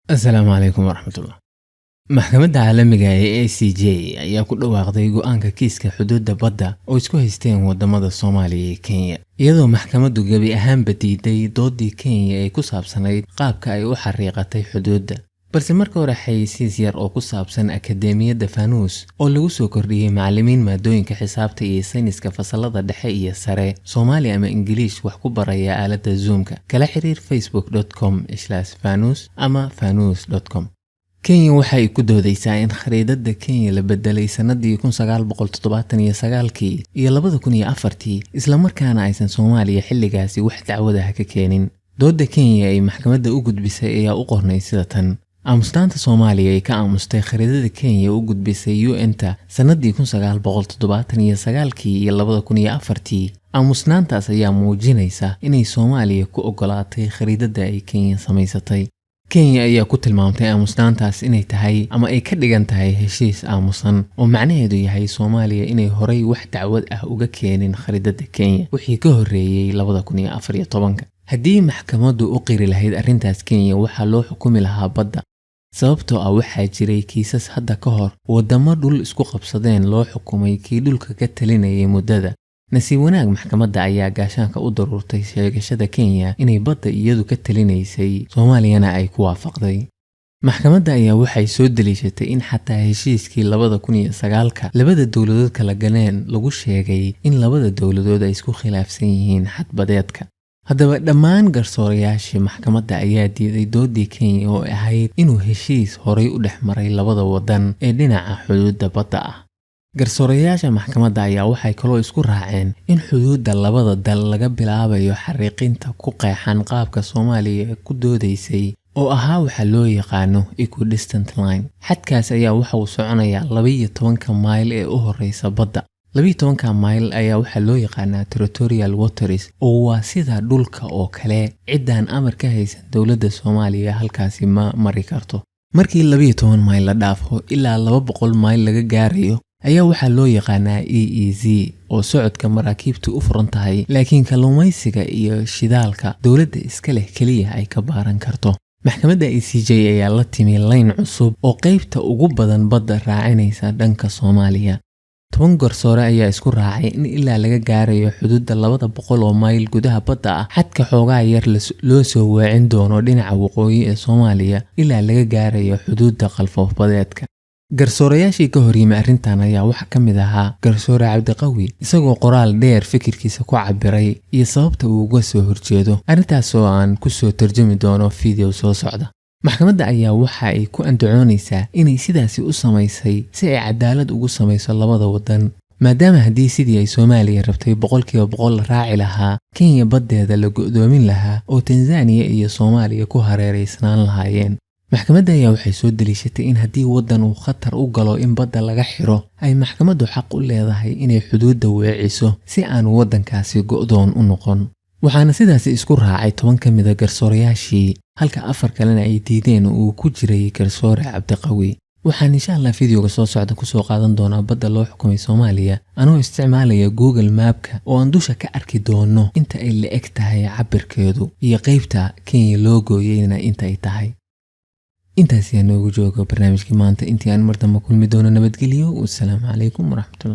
Asalaamu calaykum waraxmatullah. Maxkamadda Caalamiga ee ICJ ayaa ku dhawaaqday go'aanka kiiska xuduudda badda oo isku haysteen wadamada Soomaaliya iyo Kenya, iyadoo maxkamaddu gebi ahaanba diiday doodii Kenya ee ku saabsanayd qaabka ay u xariiqatay xuduudda. Balse marka hore, xayeysiis yar oo ku saabsan Akadeemiyadda Fanuus oo lagu soo kordhiyey macallimiin maadooyinka xisaabta iyo sayniska fasallada dhexe iyo sare, Soomaali ama Ingiliish wax ku baraya aaladda Zoom-ka. Kala xiriir facebook.com/fanuus ama fanuus.com. Kenya waxa ay ku doodeysaa in khariidadda Kenya la bedelay sanadii 1979kii iyo 2004tii, islamarkaana aysan Soomaaliya xilligaasi wax dacwadaha ka keenin. Doodda Kenya ay maxkamadda u gudbisay ayaa u qornay sida tan: aamustaanta Soomaaliya ay ka aamustay khariidada Kenya u gudbisay UN-ta sanadii 1979kii iyo 2004tii, aamusnaantaas ayaa muujinaysa inay Soomaaliya ku ogolaatay khariidadda ay Kenya samaysatay. Kenya ayaa ku tilmaamtay aamusnaantaas inay tahay ama ay ka dhigan tahay heshiis aamusan, oo macnaheedu yahay Soomaaliya inay horay wax dacwad ah uga keenin khariidadda Kenya wixii ka horreeyey 2014-ka. Haddii maxkamaddu u qiri lahayd arrintaas Kenya, waxaa loo xukumi lahaa badda, sababtoo ah waxaa jiray kiisas hadda ka hor waddamo dhul isku qabsadeen loo xukumay kii dhulka ka talinayay muddada. Nasiib wanaag, maxkamadda ayaa gaashaanka u daruurtay sheegashada Kenya inay badda iyadu ka talinaysay, Soomaaliyana ay ku waafaqday. Maxkamadda ayaa waxay soo daliishatay in xataa heshiiskii 2009-ka labada dowladood kala galeen lagu sheegay in labada dowladood ay isku khilaafsan yihiin xadbadeedka. Haddaba, dhammaan garsoorayaashii maxkamadda ayaa diiday doodii Kenya oo ahayd inuu heshiis horay u dhex maray labada waddan ee dhinaca xuduudda badda ah. Garsoorayaasha maxkamadda ayaa waxay kaloo isku raaceen in xuduudda labada dal laga bilaabayo xariiqinta ku qeexan qaabka Soomaaliya ku doodaysay, oo ahaa waxa loo yaqaano equidistant line. Xadkaas ayaa waxa uu soconayaa 12-ka mayl ee u horeysa badda. 12-ka mayl ayaa waxaa loo yaqaanaa territorial waters, oo waa sida dhulka oo kale, ciddaan amar ka haysan dowladda Soomaaliya halkaasi ma mari karto. Markii 12 mayl la dhaafo ilaa 200 mayl laga gaarayo ayaa waxaa loo yaqaanaa EEZ, oo socodka maraakiibtu u furan tahay, laakiin kalluumaysiga iyo shidaalka dowladda iska leh keliya ay ka baaran karto. Maxkamadda ICJ ayaa la timi layn cusub oo qaybta ugu badan badda raacinaysa dhanka Soomaaliya. 10 garsoore ayaa isku raacay in ilaa laga gaarayo xuduudda 200 oo mayl gudaha badda ah, xadka xoogaa yar loo soo weecin doono dhinaca waqooyi ee Soomaaliya ilaa laga gaarayo xuduudda qalfoofbadeedka. Garsoorayaashii ka horyimi arrintan ayaa waxaa ka mid ahaa garsoore Cabdiqawi, isagoo qoraal dheer fikirkiisa ku cabiray iyo sababta uu uga soo horjeedo arrintaas, oo aan kusoo tarjumi doono video soo socda. Maxkamadda ayaa waxa ay ku andacoonaysaa inay sidaasi u samaysay si ay cadaalad ugu samayso labada waddan, maadaama haddii sidii ay Soomaaliya rabtay 100% la raaci lahaa, Kenya baddeeda la go'doomin lahaa oo Tanzaniya iyo Soomaaliya ku hareeraysnaan lahaayeen. Maxkamadda ayaa waxay soo daliishatay in haddii waddan uu khatar u galo in badda laga xiro, ay maxkamaddu xaq u leedahay inay xuduudda weeciso si aanu waddankaasi go'doon u noqon. Waxaana sidaasi isku raacay 10 ka mida garsoorayaashii, halka afar kalena ay diideen oo uu ku jiray garsoore Cabdiqawi. Waxaan insha Allah videoga soo socda kusoo qaadan doonaa badda loo xukumay Soomaaliya, anoo isticmaalaya Google Mapka, oo aan dusha ka arki doono inta ay la eg tahay cabirkeedu iyo qaybta Kenya loo gooyeyna inta ay tahay. Intaas ayaa noogu jooga barnaamijkii maanta. Intii aan mar dambe kulmi doono, nabadgelyo. Wasalaamu calaykum waraxmatullah.